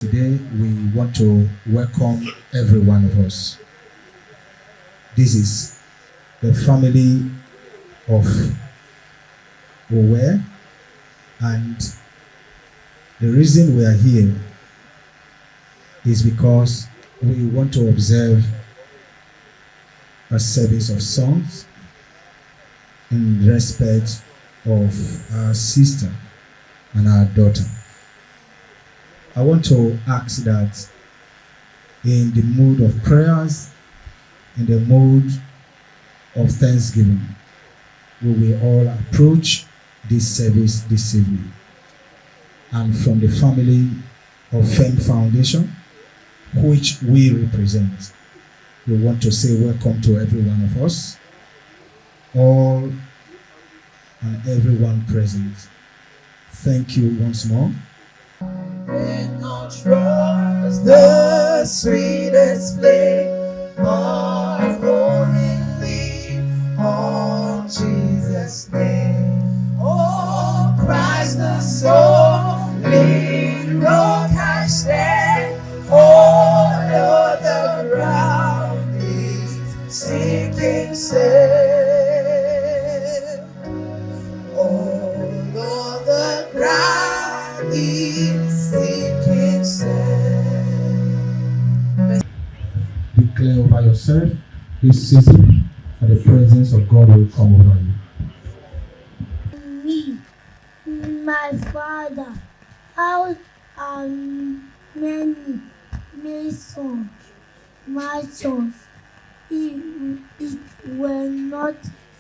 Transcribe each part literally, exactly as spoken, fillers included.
Today, we want to welcome every one of us. This is the family of Owe, and the reason we are here is because we want to observe a service of songs in respect of our sister and our daughter. I want to ask that in the mood of prayers, in the mood of thanksgiving, we will all approach this service this evening. And from the family of Fame Foundation, which we represent, we want to say welcome to every one of us, all and everyone present. Thank you once more. Trust the sweetest flame of holy leaf on Jesus' name. Oh, Christ the solid rock I stand, all other ground is sinking sand. All other ground is sinking sand. Declare over yourself this season that the presence of God will come over you. Me, my father, how are many nations, nations, if it were not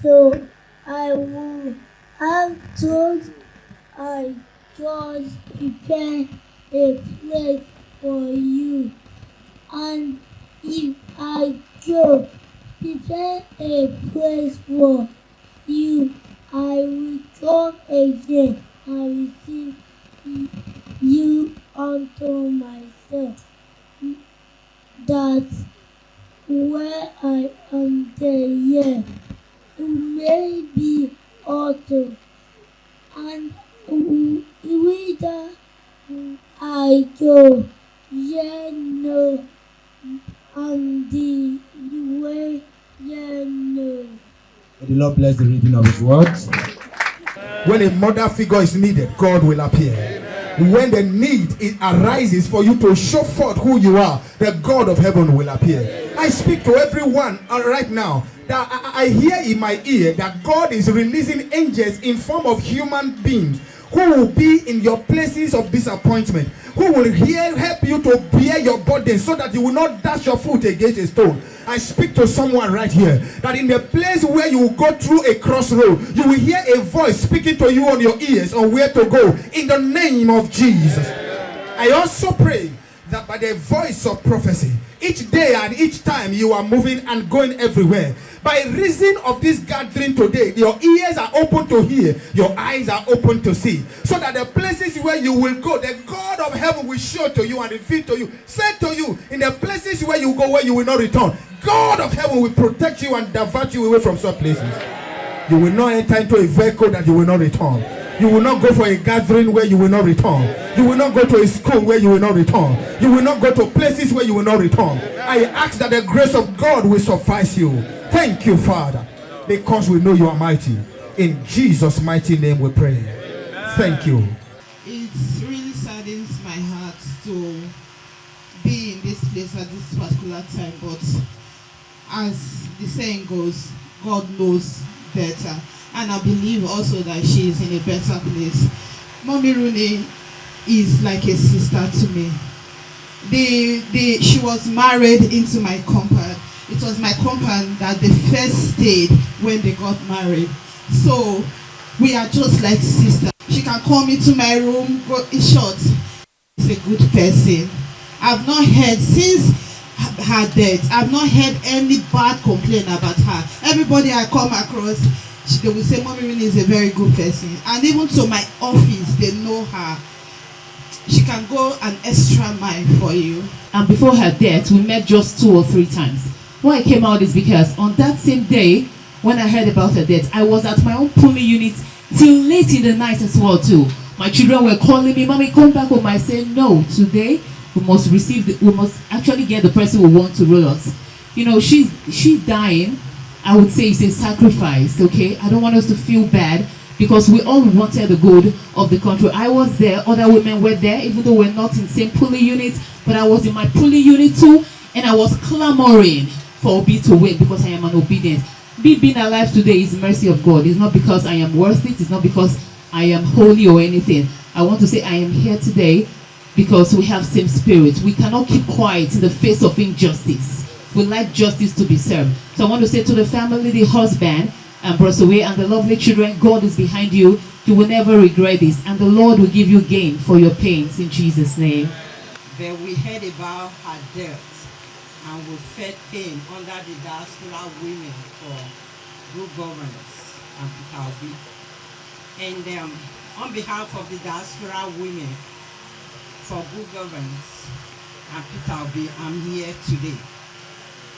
so, I would have told I God prepare a place for you. And if I go prepare a place for you, I will come again and receive you unto myself, that where I am there, yet you may be also. And whither I go, ye know, and the way ye know. May the Lord bless the reading of His word. When a mother figure is needed, God will appear. When the need it arises for you to show forth who you are, the God of heaven will appear. I speak to everyone uh, right now that I, I hear in my ear that God is releasing angels in form of human beings who will be in your places of disappointment, who will here help you to bear your burden so that you will not dash your foot against a stone. I speak to someone right here that in the place where you will go through a crossroad, you will hear a voice speaking to you on your ears on where to go in the name of Jesus. I also pray that by the voice of prophecy, each day and each time you are moving and going everywhere, by reason of this gathering today, your ears are open to hear, your eyes are open to see, so that the places where you will go, the God of heaven will show to you and reveal to you, say to you, in the places where you go, where you will not return, God of heaven will protect you and divert you away from such places. You will not enter into a vehicle that you will not return. You will not go for a gathering where you will not return. You will not go to a school where you will not return. You will not go to places where you will not return. I ask that the grace of God will suffice you. Thank you, Father, because we know you are mighty. In Jesus' mighty name we pray. Thank you. It really saddens my heart to be in this place at this particular time, but as the saying goes, God knows better. And I believe also that she is in a better place. Mommy Rooney is like a sister to me. The, the, she was married into my compound. It was my compound that they first stayed when they got married. So we are just like sisters. She can come into my room, go in short. She's a good person. I've not heard since her death, I've not heard any bad complaint about her. Everybody I come across, she, they will say, "Mommy Winnie is a very good person." And even to my office, they know her. She can go an extra mile for you. And before her death, we met just two or three times. Why I came out is because on that same day, when I heard about her death, I was at my own polling unit till late in the night as well too. My children were calling me, "Mommy, come back home." I said, "No, today We must receive the, we must actually get the person we want to rule us. You know, she's she's dying. I would say it's a sacrifice, okay? I don't want us to feel bad because we all wanted the good of the country. I was there, other women were there, even though we're not in same polling unit, but I was in my polling unit too, and I was clamoring for Obi to win because I am an obedient. Me being alive today is mercy of God. It's not because I am worth it. It's not because I am holy or anything. I want to say I am here today because we have same spirit. We cannot keep quiet in the face of injustice. We like justice to be served. So I want to say to the family, the husband, and Brother Way, and the lovely children, God is behind you. You will never regret this, and the Lord will give you gain for your pains in Jesus' name. But we heard about her death and we felt pain under the diaspora women for good governance and Peter Obi. And um, on behalf of the diaspora women for good governance and Peter Obi, I'm here today.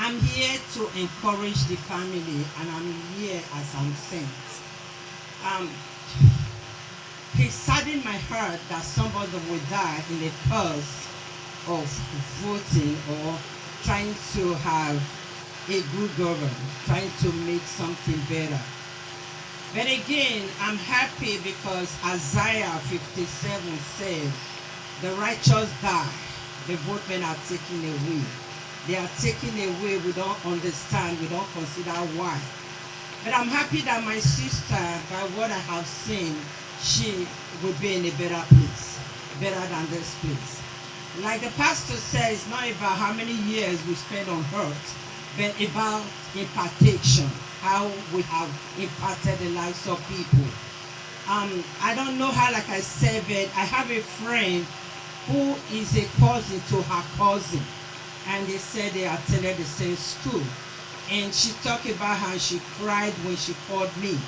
I'm here to encourage the family and I'm here as I'm sent. Um, it saddened my heart that somebody will die in the cause of voting or trying to have a good government, trying to make something better. But again, I'm happy because Isaiah fifty-seven said, "The righteous die, the boatmen are taken away." They are taken away, we don't understand, we don't consider why. But I'm happy that my sister, by what I have seen, she will be in a better place, better than this place. Like the pastor says, it's not about how many years we spend on earth, but about impartation, how we have impacted the lives of people. Um, I don't know her, like I said, but I have a friend who is a cousin to her cousin, and they said they attended the same school. And she talked about how she cried when she called me,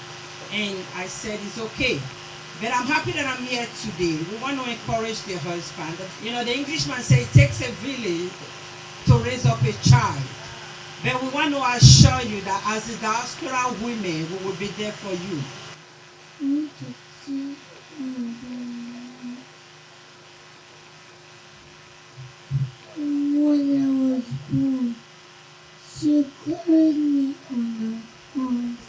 and I said it's okay. But I'm happy that I'm here today. We want to encourage the husband. You know, the Englishman say it takes a village to raise up a child. But we want to assure you that as a diaspora women, we will be there for you. I want to see my grandma. When I was born, she carried me on her arms.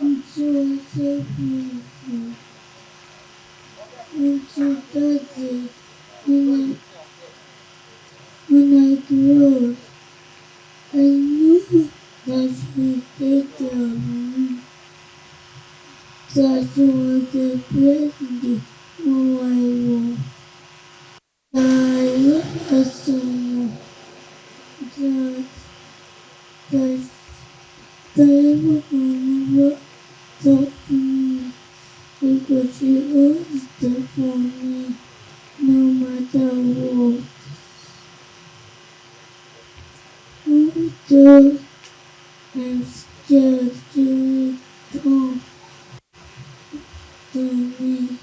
And she was so beautiful. And she thought that when I, when I grow up, I knew that she would take care of me. That she was the best in the whole wide world. I love her so much. That, that, that even my neighbor taught me because she always there for me no matter what. Although I'm scared to talk to me,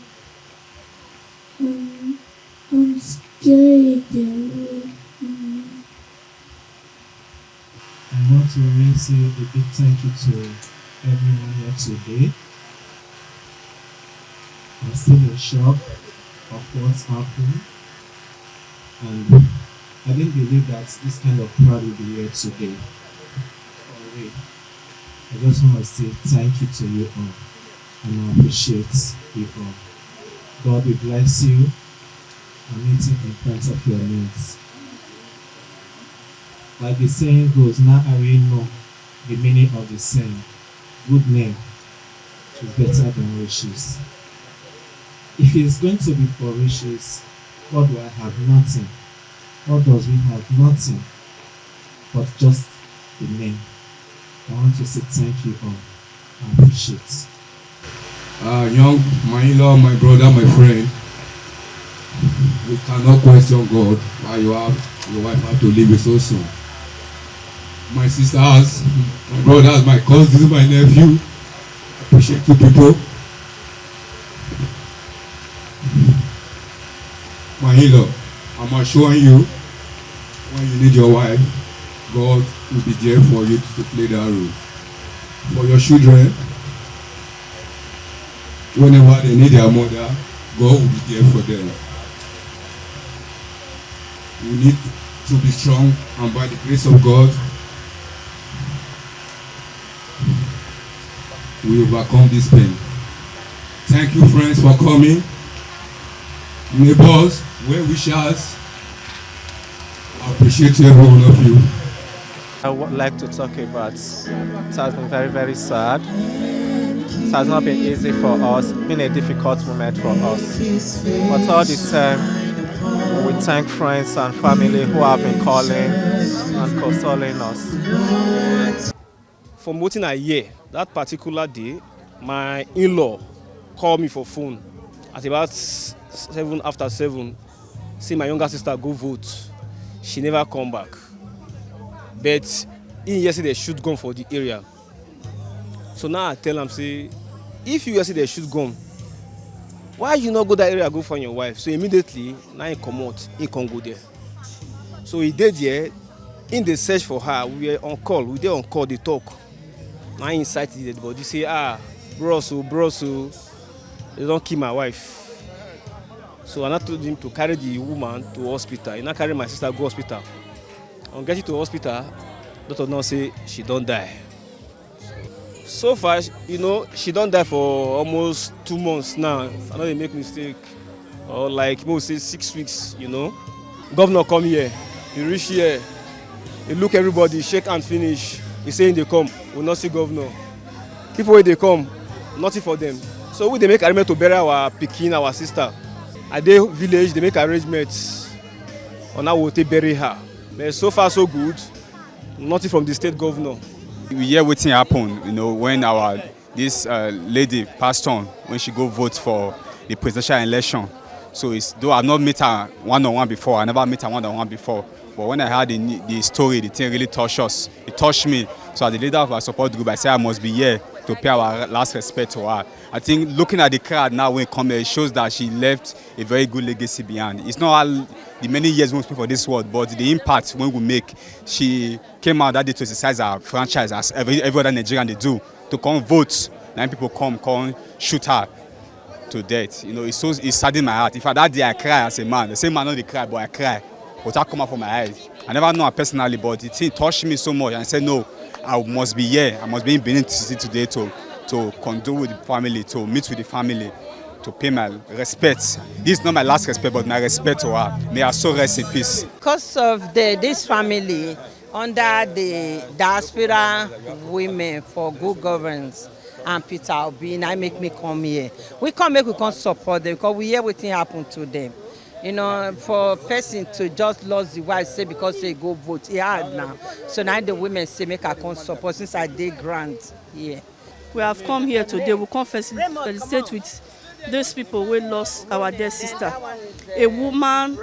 I'm, I'm scared away from me. I want to really say a big thank you to everyone here today. I'm still in shock of what's happened, and I didn't believe that this kind of crowd would be here today. For real. I just want to say thank you to you all, and I appreciate you all. God will bless you and meet you in front of your needs. Like the saying goes, now I really know the meaning of the saying, good name is better than riches. If it is going to be for riches, what do I have? Nothing. What does we have? Nothing but just the name. I want to say thank you all. I appreciate. Uh, young, my in-law, my brother, my friend, we cannot question God why you have your wife have to leave you so soon. My sisters, my brothers, my cousins, my nephew, appreciate you people. My in-law, I'm assuring you, when you need your wife, God will be there for you to play that role. For your children, whenever they need their mother, God will be there for them. We need to be strong, and by the grace of God, we overcome this pain. Thank you, friends, for coming. Neighbors, well wishers, I appreciate every one of you. I would like to talk about it has been very, very sad. It has not been easy for us, been a difficult moment for us. But all the same, we thank friends and family who have been calling and consoling us. From wetin I hear, that particular day, my in-law call me for phone at about seven after seven, say my younger sister go vote, she never come back. But he hear say they shoot gun for the area. So now I tell am say, if you hear say they shoot gun, why you no go that area go find your wife? So immediately, now he comot, he come go there. So he dey there, he dey search for her. We were on call, we dey on call, dey talk. Na him sight the dead body, say, "Ah, bros o, bros o, they don kill my wife." So I now told him to carry the woman to hospital. He now carry my sister go hospital. On getting to hospital, doctor now say she don die. So far, you know, she don die for almost two months now, if I no dey make mistake, or like, make we say, six weeks, you know. Governor come here, he reach here, he look everybody, shake hand finish, he say he dey come, we no see governor. People wey dey come, nothing for them. So we dey make arrangement to bury our pikin, our sister. I dey village, dey make arrangements on how we take bury her. But so far so good, nothing from the state governor. We hear wetin happen, you know, when our this uh, lady passed on when she go vote for the presidential election. So it's though I've not met her one on one before, I never met her one on one before. But when I heard the, the story, the thing really touched us. It touched me. So as the leader of our support group, I say I must be here to pay our last respect to her. I think looking at the crowd now when it come here, it shows that she left a very good legacy behind. It's not all the many years we spent for this world, but the impact when we make. She came out that day to exercise her franchise as every, every other Nigerian they do, to come vote. Nine people come, come shoot her to death. You know, it's so, it saddened my heart. In fact, that day I cry as a man. The same man not dey cry, but I cry. But I come out from my eyes. I never know her personally, but the thing touched me so much. And I said, "No, I must be here. I must be in Benin City today to to condole with the family, to meet with the family, to pay my respect. This is not my last respect, but my respect to her. May her soul rest in peace." Because of the, this family under the Diaspora Women for Good Governance and Peter Obi, na make me come here. We come make we come support them because we hear wetin happen to them. You know, for person to just lose the wife say because say go vote, e hard now. So now the women say make I come support since I dey ground here. We have come here today. We come first felicitate with these people wey lost our dear sister. A woman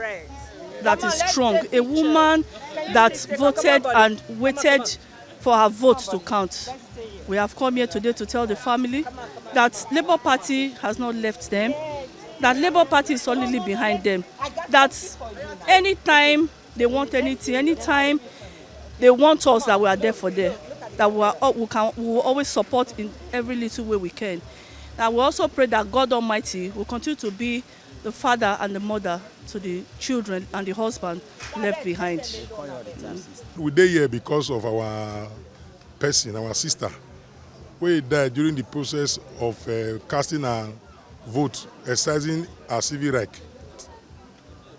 that is strong, a woman that voted and waited for her vote to count. We have come here today to tell the family that Labour Party has not left them, that Labour Party is solidly behind them, that anytime they want anything, anytime they want us, that we are there for them, that we are al- we can we will always support in every little way we can. And we also pray that God Almighty will continue to be the father and the mother to the children and the husband left behind. We dey here because of our person, our sister, wey die during the process of uh, casting her vote, exercising her civic right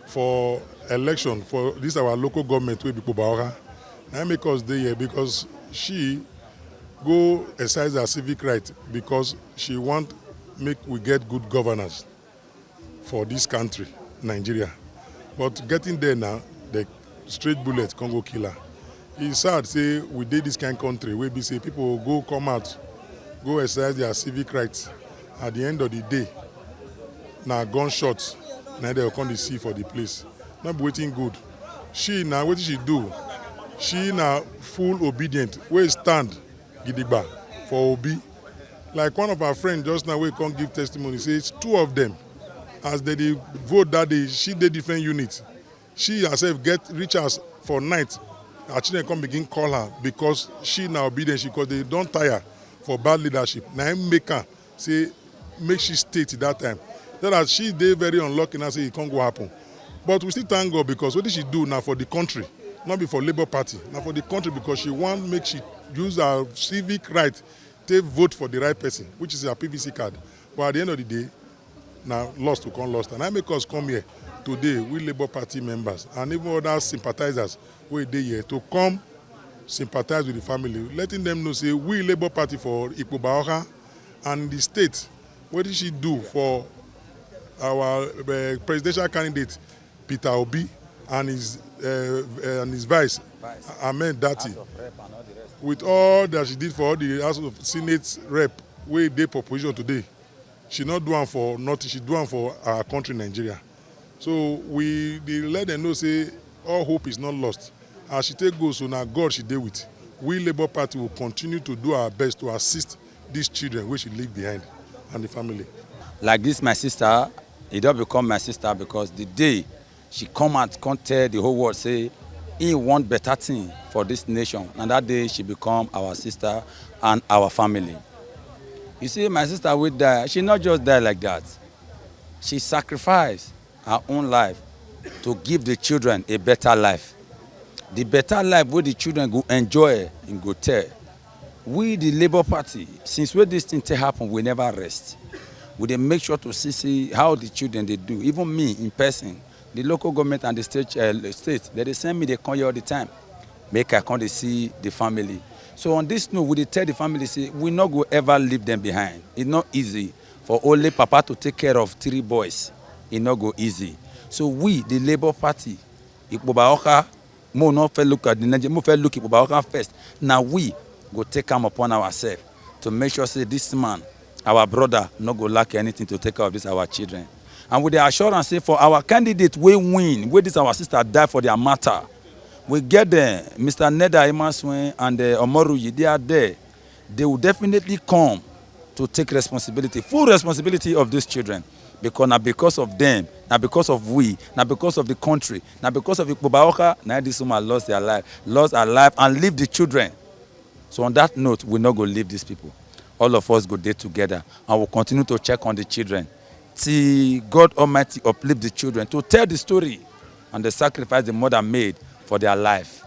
for election for this our local government wey be Kpobaora. Na im make us dey here because she go exercise her civic right because she want make we get good governance for this country, Nigeria. But getting there now, the straight bullet come go kill her. E sad say we dey this kind country wey be say people go come out, go exercise their civic rights. At the end of the day, na gunshot na dem come dey see for the place. No be wetin good. She na wetin she do. She na full obedient wey stand gidigba for Obi. Like one of her friend just now wey come give testimony say two of them, as they dey vote that day, she dey different unit. She herself get reach as for night, her children come begin call her because she na obedient, she because they don tire for bad leadership. Na im make am say make she stay till that time. That as she dey very unlucky now say e come go happen. But we still thank God, because wetin she do na for the country, not be for Labour Party, na for the country, because she wan make she use her civic right take vote for the right person, which is her P V C card. But at the end of the day, na lost we come lost. And I make us come here today, we Labour Party members and even other sympathizers wey dey here, to come sympathize with the family, letting them know say we Labour Party for Ikpoba Oka and the state, wetin she do for our uh, presidential candidate Peter Obi and his uh, uh, and his vice Ahmed Datti, with all that she did for all the House of Senate rep wey dey for position today. She not do am for nothing, she do am for our country, Nigeria. So we dey let them know say all hope is not lost. As she take go so, na God she dey with. We Labour Party will continue to do our best to assist these children wey she leave behind and the family. Like this, my sister, e don become my sister, because the day she come out come tell the whole world say he want better thing for this nation, na that day she become our sister and our family. You see, my sister wey die, she not just die like that. She sacrifice her own life to give the children a better life. The better life wey the children go enjoy and go tell. We, the Labour Party, since wey this thing take happen, we never rest. We dey make sure to see see how the children dey do. Even me in person, the local government and the state uh, state, they dey send me, dey come here all the time, make I come dey see the family. So on this note, we dey tell the family say we no go ever leave them behind. E no easy for only papa to take care of three boys. E no go easy. So we, the Labour Party, Ikpoba Oka, mo no fit look at the Nigeria, mo fit look Ikpoba Oka first. Na we go take am upon ourselves to make sure say this man, our brother, no go lack anything to take care of this our children. And with the assurance say for our candidate wey win, wey this our sister die for their matter, we get them, Mister Neda Imasuen and uh, Omoruyi, they are there. They will definitely come to take responsibility, full responsibility of these children, because na because of them, na because of we, na because of the country, na because of Ikpoba Oka, na this woman lost their life, lost her life and leave the children. So on that note, we no go leave these people. All of us go dey together and we'll continue to check on the children till God Almighty uplift the children to tell the story and the sacrifice the mother made for their life.